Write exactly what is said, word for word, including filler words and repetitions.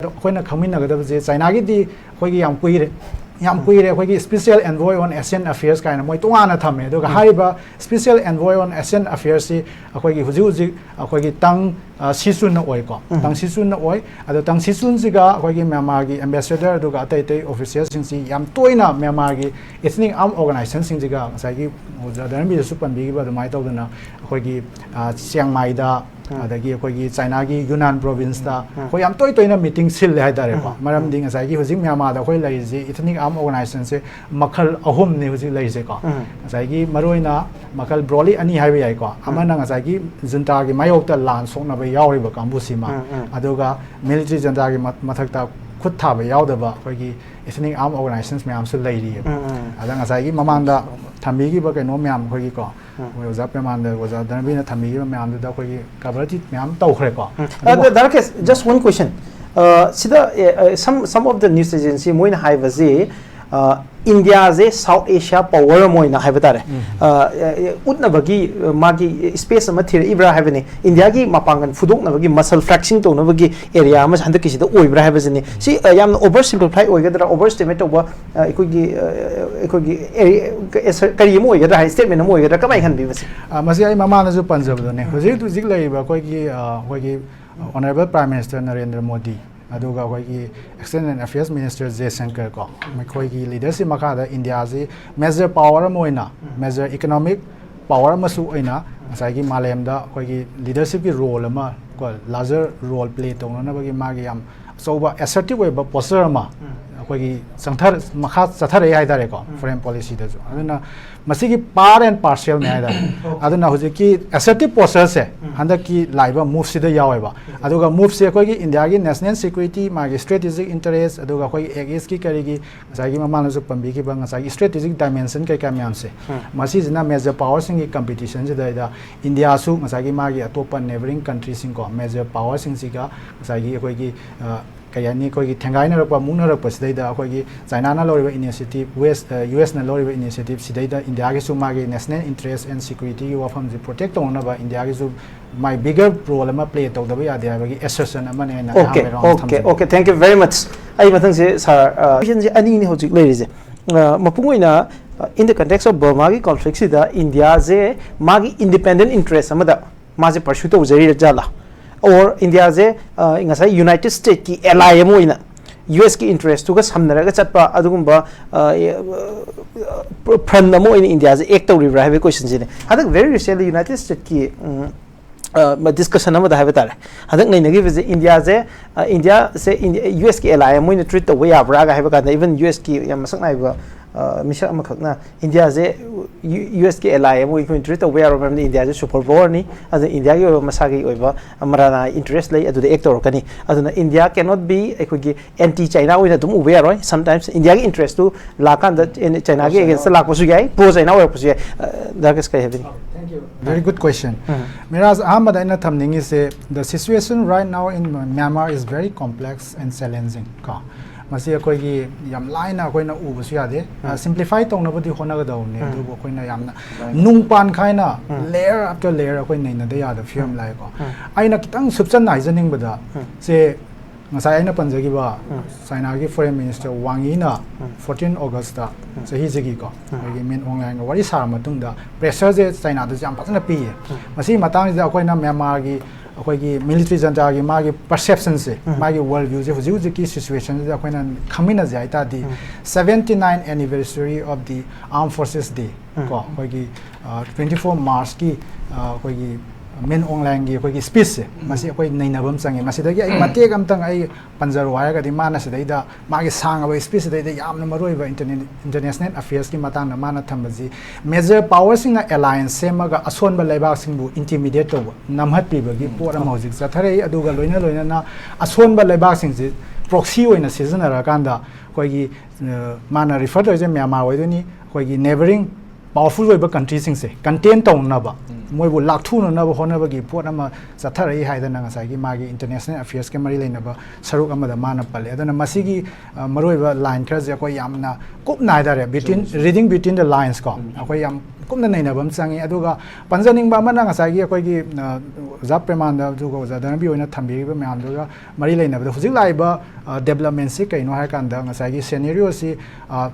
ꯑꯩꯈꯣꯏꯅ ꯈꯪꯃꯤꯟꯅꯒꯗꯕꯁꯦ, ꯆꯥꯏꯅꯥꯒꯤꯗꯤ ꯑꯩꯈꯣꯏꯒꯤ ꯌꯥꯝ ꯀꯨꯏꯔꯦ, ꯌꯥꯝ ꯀꯨꯏꯔꯦ ꯑꯩꯈꯣꯏꯒꯤ Special Envoy on Asian Affairs ꯀꯥꯏꯅ ꯃꯣꯏ ꯇꯣꯉꯥꯟꯅ ꯊꯝꯃꯦ꯫ ꯑꯗꯨꯒ ꯍꯥꯏꯔꯤꯕ Special Envoy on Asian Affairs ꯁꯤ ꯑꯩꯈꯣꯏꯒꯤ ꯍꯧꯖꯤꯛ ꯍꯧꯖꯤꯛ ꯑꯩꯈꯣꯏꯒꯤ ꯇꯪ, ꯑ, ꯁꯤꯆꯨꯟꯅ ꯑꯣꯏꯀꯣ꯫ ꯎꯝ꯫ ꯇꯪ ꯁꯤꯆꯨꯟꯅ ꯑꯣꯏ꯫ ꯑꯗꯣ ꯇꯪ ꯁꯤꯆꯨꯟꯁꯤꯒ ꯑꯩꯈꯣꯏꯒꯤ ꯃ꯭ꯌꯥꯟꯃꯥꯔꯒꯤ ambassador ꯑꯗꯨꯒ ꯑꯇꯩ ꯑꯇꯩ officialꯁꯤꯡꯁꯤ ꯌꯥꯝ ꯇꯣꯏꯅ ꯃ꯭ꯌꯥꯟꯃꯥꯔꯒꯤ ethnic arm organizationꯁꯤꯡꯁꯤꯒ, ꯉꯁꯥꯏꯒꯤ ꯑꯣꯖꯥ ꯙꯔꯃꯕꯤꯔꯁꯨ ꯄꯟꯕꯤꯈꯤꯕ ꯑꯗꯨꯃꯥꯏꯅ ꯇꯧꯗꯅ, ꯑꯩꯈꯣꯏꯒꯤ, ꯑ, ꯆꯤꯌꯥꯡꯃꯥꯏꯗ, ꯎꯝ꯫ ꯑꯗꯒꯤ ꯑꯩꯈꯣꯏꯒꯤ ꯆꯥꯏꯅꯥꯒꯤ ꯌꯨꯅꯥꯟ provinceꯇ ꯎꯝ꯫ ꯑꯩꯈꯣꯏ ꯌꯥꯝ ꯇꯣꯏ ꯇꯣꯏꯅ meeting ꯁꯤꯜꯂꯦ ꯍꯥꯏꯇꯥꯔꯦꯀꯣ꯫ ꯎꯝ꯫ ꯃꯔꯝꯗꯤ ꯎꯝ꯫ ꯉꯁꯥꯏꯒꯤ ꯍꯧꯖꯤꯛ ꯃ꯭ꯌꯥꯟꯃꯥꯔꯗ ꯑꯩꯈꯣꯏ ꯂꯩꯔꯤꯁꯤ ethnic arm organizationꯁꯦ ꯃꯈꯜ ꯑꯍꯨꯝꯅꯤ ꯍꯧꯖꯤꯛ ꯂꯩꯔꯤꯁꯦꯀꯣ꯫ ꯎꯝ꯫ ꯉꯁꯥꯏꯒꯤ ꯃꯔꯨꯑꯣꯏꯅ ꯃꯈꯜ broadly ꯑꯅꯤ ꯍꯥꯏꯕ ꯌꯥꯏꯀꯣ꯫ ꯎꯝ꯫ ꯑꯃꯅ ꯉꯁꯥꯏꯒꯤ ꯖꯨꯟꯇꯥꯒꯤ ꯃꯥꯌꯣꯛꯇ ꯂꯥꯟ ꯁꯣꯛꯅꯕ ꯌꯥꯎꯔꯤꯕ ꯀꯥꯡꯕꯨꯁꯤꯃ, ꯎꯝ, ꯎꯝ꯫ ꯑꯗꯨꯒ military ꯖꯨꯟꯇꯥꯒꯤ ꯃ-, ꯃꯊꯛꯇ ꯈꯨꯠ ꯊꯥꯕ ꯌꯥꯎꯗꯕ ꯑꯩꯈꯣꯏꯒꯤ ethnic arm organizations ꯃꯌꯥꯝꯁꯨ ꯂꯩꯔꯤꯑꯕ꯫ ꯎꯝ, ꯎꯝ꯫ ꯑꯗ ꯉꯁꯥꯏꯒꯤ ꯃꯃꯥꯡꯗ ꯊꯝꯕꯤꯈꯤꯕ ꯀꯩꯅꯣ ꯃꯌꯥꯝ ꯑꯩꯈꯣꯏꯒꯤꯀꯣ, ꯎꯝ꯫ ꯑꯩꯈꯣꯏ ꯑꯣꯖꯥ ꯄ꯭ꯔꯦꯃꯥꯅꯟꯗ, ꯑꯣꯖꯥ ꯙꯔꯃꯕꯤꯔꯅ ꯊꯝꯕꯤꯈꯤꯕ ꯃꯌꯥꯝꯗꯨꯗ ꯑꯩꯈꯣꯏꯒꯤ cover ꯃꯌꯥꯝ ꯇꯧꯈ꯭ꯔꯦꯀꯣ꯫ ꯎꯝ꯫ ꯑꯗꯨꯕꯨ ꯑꯗ ꯗꯥ ꯔꯥꯀꯦꯁ, just one question. ꯑ, ꯁꯤꯗ, ꯑꯦ, ꯑ, some, some of the news agency ꯃꯣꯏꯅ ꯍꯥꯏꯕꯁꯤ, ꯑ, ꯏꯟꯗꯤꯌꯥꯁꯦ South Asia power ꯑꯃ ꯑꯣꯏꯅ ꯍꯥꯏꯕ ꯇꯥꯔꯦ, ꯎꯝ꯫ ꯑ, ꯑ, ꯎꯠꯅꯕꯒꯤ, ꯑ, ꯃꯥꯒꯤ space ꯑꯃ ꯊꯤꯔꯛꯏꯕ꯭ꯔꯥ ꯍꯥꯏꯕꯅꯤ꯫ ꯏꯟꯗꯤꯌꯥꯒꯤ ꯃꯄꯥꯡꯒꯜ ꯐꯨꯗꯣꯛꯅꯕꯒꯤ, muscle flexing ꯇꯧꯅꯕꯒꯤ area ꯑꯃ ꯍꯟꯗꯛꯀꯤꯁꯤꯗ ꯑꯣꯏꯕ꯭ꯔꯥ ꯍꯥꯏꯕꯁꯤꯅꯤ꯫ ꯁꯤ, ꯑ, ꯌꯥꯝꯅ over simplify ꯑꯣꯏꯒꯗ꯭ꯔꯥ, over estimate ꯇꯧꯕ, ꯑ, ꯑꯩꯈꯣꯏꯒꯤ, ꯑ, ꯑꯩꯈꯣꯏꯒꯤ area, ꯀꯔꯤ ꯑꯃ ꯑꯣꯏꯒꯗ꯭ꯔꯥ ꯍꯥꯏ, statement ꯑꯃ ꯑꯣꯏꯒꯗ꯭ꯔꯥ, ꯀꯃꯥꯏꯅ ꯈꯟꯕꯤ ꯃꯁꯤ? ꯑ, ꯃꯁꯤ ꯑꯩ ꯃꯃꯥꯡꯗꯁꯨ ꯄꯟꯖꯕꯗꯨꯅꯦ꯫ ꯍꯧꯖꯤꯛ ꯍꯧꯖꯤꯛ ꯂꯩꯔꯤꯕ ꯑꯩꯈꯣꯏꯒꯤ, ꯑ, ꯑꯩꯈꯣꯏꯒꯤ Honourable Prime Minister Narendra Modi, ꯑꯗꯨꯒ ꯑꯩꯈꯣꯏꯒꯤ External Affairs Minister ꯖꯌꯁꯪꯀꯔ ꯀꯣ, ꯃꯈꯣꯏꯒꯤ leadership ꯃꯈꯥꯗ ꯏꯟꯗꯤꯌꯥꯁꯤ major power ꯑꯃ ꯑꯣꯏꯅ, major economic power ꯑꯃꯁꯨ ꯑꯣꯏꯅ ꯉꯁꯥꯏꯒꯤ ꯃꯥꯂꯦꯝꯗ ꯑꯩꯈꯣꯏꯒꯤ leadershipꯀꯤ role ꯑꯃ ꯀꯣ, larger role play ꯇꯧꯅꯅꯕꯒꯤ ꯃꯥꯒꯤ ꯌꯥꯝ ꯑꯆꯧꯕ assertive ꯑꯣꯏꯕ posture ꯑꯃ ꯎꯝ꯫ ꯑꯩꯈꯣꯏꯒꯤ ꯆꯪꯊꯔ-, ꯃꯈꯥ ꯆꯠꯊꯔꯛꯑꯦ ꯍꯥꯏꯇꯥꯔꯦꯀꯣ, ꯎꯝ꯫ Foreign policyꯗꯁꯨ꯫ ꯑꯗꯨꯅ ꯃꯁꯤꯒꯤ part and parcelꯅꯦ ꯍꯥꯏꯇꯥꯔꯦ꯫ ꯑꯣꯀꯦ꯫ ꯑꯗꯨꯅ ꯍꯧꯖꯤꯛꯀꯤ assertive postureꯁꯦ ꯎꯝ꯫ ꯍꯟꯗꯛꯀꯤ ꯂꯥꯛꯏꯕ moveꯁꯤꯗ ꯌꯥꯎꯋꯦꯕ꯫ ꯑꯣꯀꯦ꯫ ꯑꯗꯨꯒ moveꯁꯦ ꯑꯩꯈꯣꯏꯒꯤ ꯏꯟꯗꯤꯌꯥꯒꯤ national security, ꯃꯥꯒꯤ strategic interest, ꯑꯗꯨꯒ ꯑꯩꯈꯣꯏꯒꯤ Act Eastꯀꯤ ꯀꯔꯤꯒꯤ ꯉꯁꯥꯏꯒꯤ ꯃꯃꯥꯡꯗꯁꯨ ꯄꯟꯕꯤꯈꯤꯕ ꯉꯁꯥꯏꯒꯤ strategic dimension ꯀꯩꯀꯥ ꯃꯌꯥꯝꯁꯦ, ꯎꯝ꯫ ꯃꯁꯤꯁꯤꯅ major powerꯁꯤꯡꯒꯤ competitionꯁꯤꯗꯩꯗ ꯏꯟꯗꯤꯌꯥꯁꯨ ꯉꯁꯥꯏꯒꯤ ꯃꯥꯒꯤ ꯑꯇꯣꯞꯄ neighbouring countryꯁꯤꯡꯀꯣ, major powerꯁꯤꯡꯁꯤꯒ ꯉꯁꯥꯏꯒꯤ ꯑꯩꯈꯣꯏꯒꯤ, ꯑ, ꯀꯩ ꯍꯥꯏꯅꯤ, ꯑꯩꯈꯣꯏꯒꯤ ꯊꯦꯡꯒꯥꯏꯅꯔꯛꯄ, ꯃꯨꯛꯅꯔꯛꯄꯁꯤꯗꯩꯗ ꯑꯩꯈꯣꯏꯒꯤ ꯆꯥꯏꯅꯥꯅ ꯂꯧꯔꯤꯕ initiative, ꯋꯦꯁ ꯌꯨ ꯑꯦꯁꯅ ꯂꯧꯔꯤꯕ initiative ꯁꯤꯗꯩꯗ ꯏꯟꯗꯤꯌꯥꯒꯤꯁꯨ ꯃꯥꯒꯤ national interest and securityꯒꯤ ꯋꯥꯐꯝꯁꯦ protect ꯇꯧꯅꯅꯕ ꯏꯟꯗꯤꯌꯥꯒꯤꯁꯨ ꯃꯥꯏ bigger role ꯑꯃ play ꯇꯧꯗꯕ ꯌꯥꯗꯦ ꯍꯥꯏꯕꯒꯤ assertion ꯑꯃꯅꯦ ꯑꯩꯅ ꯑꯣꯀꯦ ꯑꯌꯥꯝꯕ round ꯑꯣꯀꯦ ꯊꯝꯖꯅꯤꯡꯉꯤ꯫ Okay, thank you very much. ꯑꯩ ꯃꯊꯪꯁꯦ ꯁꯥꯔ, ꯀꯣꯏꯁꯟꯁꯦ ꯑꯅꯤꯅꯤ ꯍꯧꯖꯤꯛ ꯂꯩꯔꯤꯁꯦ꯫ ꯑ, ꯃꯄꯨꯡ ꯑꯣꯏꯅ, ꯑ, in the context of Burmaꯒꯤ conflictꯁꯤꯗ ꯏꯟꯗꯤꯌꯥꯁꯦ ꯃꯥꯒꯤ independent interest ꯑꯃꯗ ꯃꯥꯁꯦ pursue ꯇꯧꯖꯔꯤꯔ ꯖꯥꯠꯂꯥ? Or ꯏꯟꯗꯤꯌꯥꯁꯦ, ꯑ, ꯉꯁꯥꯏ United Statesꯀꯤ ally ꯑꯃ ꯑꯣꯏꯅ ꯌꯨ ꯑꯦꯁꯀꯤ interestꯇꯨꯒ ꯁꯝꯅꯔꯒ ꯆꯠꯄ ꯑꯗꯨꯒꯨꯝꯕ, ꯑ, ꯑ, front ꯑꯃ ꯑꯣꯏꯅ ꯏꯟꯗꯤꯌꯥꯁꯦ act ꯇꯧꯔꯤꯕ꯭ꯔꯥ ꯍꯥꯏꯕꯒꯤ ꯀꯣꯏꯁꯟꯁꯤꯅꯦ꯫ ꯍꯟꯗꯛ very recently United Statesꯀꯤ, ꯎꯝ, ꯑ, discussion ꯑꯃꯗ ꯍꯥꯏꯕ ꯇꯥꯔꯦ, ꯍꯟꯗꯛ ꯅꯩꯅꯈꯤꯕꯁꯦ ꯏꯟꯗꯤꯌꯥꯁꯦ, ꯑ, ꯏꯟꯗꯤꯌꯥꯁꯦ ꯏꯟꯗꯤ-, ꯌꯨ ꯑꯦꯁꯀꯤ ally ꯑꯃ ꯑꯣꯏꯅ treat ꯇꯧꯕ ꯌꯥꯕ꯭ꯔꯥꯒ ꯍꯥꯏꯕ ꯀꯥꯟꯗ, even ꯌꯨ ꯑꯦꯁꯀꯤ ꯌꯥꯝ ꯃꯁꯛ ꯅꯥꯏꯕ, ꯑ, ꯃꯤꯁꯛ ꯑꯃꯈꯛꯅ ꯏꯟꯗꯤꯌꯥꯁꯦ ꯌꯨ ꯑꯦꯁꯀꯤ ally ꯑꯃ ꯑꯣꯏꯅ treat ꯇꯧꯕ ꯌꯥꯔꯣꯏ, ꯃꯔꯝꯗꯤ ꯏꯟꯗꯤꯌꯥꯁꯦ super powerꯅꯤ, ꯑꯗꯨꯅ ꯏꯟꯗꯤꯌꯥꯒꯤ ꯑꯣꯏꯕ ꯃꯁꯥꯒꯤ ꯑꯣꯏꯕ ꯃꯔꯥꯅꯥ interest ꯂꯩ, ꯑꯗꯨꯗ act ꯇꯧꯔꯛꯀꯅꯤ꯫ ꯑꯗꯨꯅ India cannot be ꯑꯩꯈꯣꯏꯒꯤ anti China ꯑꯣꯏꯅ ꯑꯗꯨꯝ ꯎꯕ ꯌꯥꯔꯣꯏ꯫ Sometimes ꯏꯟꯗꯤꯌꯥꯒꯤ interestꯇꯨ ꯂꯥꯛꯀꯥꯟꯗ ꯆꯥꯏꯅꯥꯒꯤ againstꯇ ꯂꯥꯛꯄꯁꯨ ꯌꯥꯏ, pro China ꯑꯣꯏꯔꯛꯄꯁꯨ ꯌꯥꯏ꯫ ꯑ, ꯗꯥ ꯀꯦꯁ ꯀꯔꯤ ꯍꯥꯏꯕꯤꯅꯤꯡꯉꯤ? Very good question. ꯃꯤꯔꯥꯖ, ꯑꯍꯥꯟꯕꯗ ꯑꯩꯅ ꯊꯝꯅꯤꯡꯉꯤꯁꯦ, the situation right now in Myanmar is very complex and challenging ꯀꯣ꯫ ꯃꯁꯤ ꯑꯩꯈꯣꯏꯒꯤ ꯌꯥꯝ ꯂꯥꯏꯅ ꯑꯩꯈꯣꯏꯅ ꯎꯕꯁꯨ ꯌꯥꯗꯦ꯫ ꯑ, simplify ꯇꯧꯅꯕꯗꯤ ꯍꯣꯠꯅꯒꯗꯧꯕꯅꯤ, ꯑꯗꯨꯕꯨ ꯑꯩꯈꯣꯏꯅ ꯌꯥꯝꯅ ꯅꯨꯡ ꯄꯥꯟ ꯈꯥꯏꯅ layer after layer ꯑꯩꯈꯣꯏ ꯅꯩꯅꯗ ꯌꯥꯗꯕ ꯐꯤꯕꯝ ꯂꯥꯛꯑꯦꯀꯣ꯫ ꯑꯩꯅ ꯈꯤꯇꯪ ꯁꯨꯞꯆꯟꯅ ꯍꯥꯏꯖꯅꯤꯡꯕꯗ, ꯁꯦ ꯉꯁꯥꯏ ꯑꯩꯅ ꯄꯟꯖꯈꯤꯕ ꯆꯥꯏꯅꯥꯒꯤ foreign minister Wang Yiꯅ fourteen Augustꯇ ꯆꯍꯤꯁꯤꯒꯤꯀꯣ ꯑꯩꯈꯣꯏꯒꯤ ꯃꯤꯟ ꯑꯣꯡ ꯂꯥꯏꯟꯒ ꯋꯥꯔꯤ ꯁꯥꯕ ꯃꯇꯨꯡꯗ pressureꯁꯦ ꯆꯥꯏꯅꯥꯗꯁꯨ ꯌꯥꯝ ꯐꯖꯅ ꯄꯤꯌꯦ꯫ ꯃꯁꯤꯒꯤ ꯃꯇꯥꯡꯁꯤꯗ ꯑꯩꯈꯣꯏꯅ ꯃ꯭ꯌꯥꯟꯃꯥꯔꯒꯤ ꯑꯩꯈꯣꯏꯒꯤ military juntaꯒꯤ ꯃꯥꯒꯤ perceptionꯁꯦ, ꯃꯥꯒꯤ world viewꯁꯦ ꯍꯧꯖꯤꯛ ꯍꯧꯖꯤꯛꯀꯤ situationꯁꯤꯗ ꯑꯩꯈꯣꯏꯅ ꯈꯪꯃꯤꯟꯅꯁꯦ ꯍꯥꯏ ꯇꯥꯔꯗꯤ, seventy nine anniversary of the Armed Forces Day ꯀꯣ, ꯑꯩꯈꯣꯏꯒꯤ twenty four Marchꯀꯤ ꯑꯩꯈꯣꯏꯒꯤ ꯃꯤꯟ ꯑꯣꯡ ꯂꯥꯏꯟꯒꯤ ꯑꯩꯈꯣꯏꯒꯤ speechꯁꯦ, ꯃꯁꯤ ꯑꯩꯈꯣꯏ ꯅꯩꯅꯕ ꯑꯃ ꯆꯪꯉꯦ꯫ ꯃꯁꯤꯗꯒꯤ ꯑꯩ ꯃꯇꯦꯛ ꯑꯃꯇꯪ ꯑꯩ ꯄꯟꯖꯔꯣ ꯍꯥꯏꯔꯒꯗꯤ, ꯃꯥꯅ ꯁꯤꯗꯩꯗ ꯃꯥꯒꯤ ꯁꯥꯡꯉꯕ speechꯁꯤꯗꯩꯗ ꯌꯥꯝꯅ ꯃꯔꯨꯑꯣꯏꯕ interna-, international affairsꯀꯤ ꯃꯇꯥꯡꯗ ꯃꯥꯅ ꯊꯝꯕꯁꯤ, major powerꯁꯤꯡꯅ alliance ꯁꯦꯝꯃꯒ ꯑꯁꯣꯟꯕ ꯂꯩꯕꯥꯛꯁꯤꯡꯕꯨ intimidate ꯇꯧꯕ, ꯅꯝꯍꯠꯄꯤꯕꯒꯤ ꯄꯣꯠ ꯑꯃ ꯍꯧꯖꯤꯛ ꯆꯠꯊꯔꯛꯏ꯫ ꯑꯗꯨꯒ ꯂꯣꯏꯅ ꯂꯣꯏꯅꯅ ꯑꯁꯣꯟꯕ ꯂꯩꯕꯥꯛꯁꯤꯡꯁꯤ proxy ꯑꯣꯏꯅ ꯁꯤꯖꯤꯟꯅꯔꯀꯥꯟꯗ ꯑꯩꯈꯣꯏꯒꯤ, ꯑ, ꯃꯥꯅ refer ꯇꯧꯔꯤꯁꯦ ꯃ꯭ꯌꯥꯟꯃꯥꯔ ꯑꯣꯏꯗꯣꯏꯅꯤ, ꯑꯩꯈꯣꯏꯒꯤ neighbouring ꯄꯥꯋꯔꯐꯨꯜ ꯑꯣꯏꯕ ꯀꯟꯇ꯭ꯔꯤꯁꯤꯡꯁꯦ ꯀꯟꯇꯦꯟ ꯇꯧꯅꯕ, ꯃꯣꯏꯕꯨ ꯂꯥꯛꯊꯨꯅꯅꯕ ꯍꯣꯠꯅꯕꯒꯤ ꯄꯣꯠ ꯑꯃ ꯆꯠꯊꯔꯛꯏ ꯍꯥꯏꯗꯅ ꯉꯁꯥꯏꯒꯤ ꯃꯥꯒꯤ ꯏꯟꯇꯔꯅꯦꯁꯅꯦꯜ ꯑꯐꯤꯌꯔꯁꯀ ꯃꯔꯤ ꯂꯩꯅꯕ ꯁꯔꯨꯛ ꯑꯃꯗ ꯃꯥꯅ ꯄꯜꯂꯦ꯫ ꯑꯗꯨꯅ ꯃꯁꯤꯒꯤ ꯑ, ꯃꯔꯨꯑꯣꯏꯕ ꯂꯥꯏꯟ ꯈꯔꯁꯦ ꯑꯩꯈꯣꯏ ꯌꯥꯝꯅ ꯀꯨꯞꯅ ꯍꯥꯏꯇꯥꯔꯦ, ꯕꯤꯇ꯭ꯋꯤꯟ, ꯔꯤꯗꯤꯡ ꯕꯤꯇ꯭ꯋꯤꯟ ꯗ ꯂꯥꯏꯟꯁ ꯀꯣ, ꯑꯩꯈꯣꯏ ꯌꯥꯝ ꯀꯨꯞꯅ ꯅꯩꯅꯕ ꯑꯃ ꯆꯪꯉꯤ꯫ ꯑꯗꯨꯒ ꯄꯟꯖꯅꯤꯡꯕ ꯑꯃꯅ ꯉꯁꯥꯏꯒꯤ ꯑꯩꯈꯣꯏꯒꯤ ꯑ, ꯑꯣꯖꯥ ꯄ꯭ꯔꯦꯃꯥꯟꯗ ꯑꯗꯨꯒ ꯑꯣꯖꯥ ꯙꯅꯕꯤ ꯍꯣꯏꯅ ꯊꯝꯕꯤꯔꯤꯕ ꯃꯌꯥꯝꯗꯨꯒ ꯃꯔꯤ ꯂꯩꯅꯕꯗ ꯍꯧꯖꯤꯛ ꯂꯥꯛꯏꯕ ꯗꯦꯕꯂꯞꯃꯦꯟꯁꯤ ꯀꯩꯅꯣ ꯍꯥꯏꯔꯀꯥꯟꯗ ꯉꯁꯥꯏꯒꯤ ꯁꯦꯅꯦꯔꯤꯑꯣꯁꯤ ꯑ,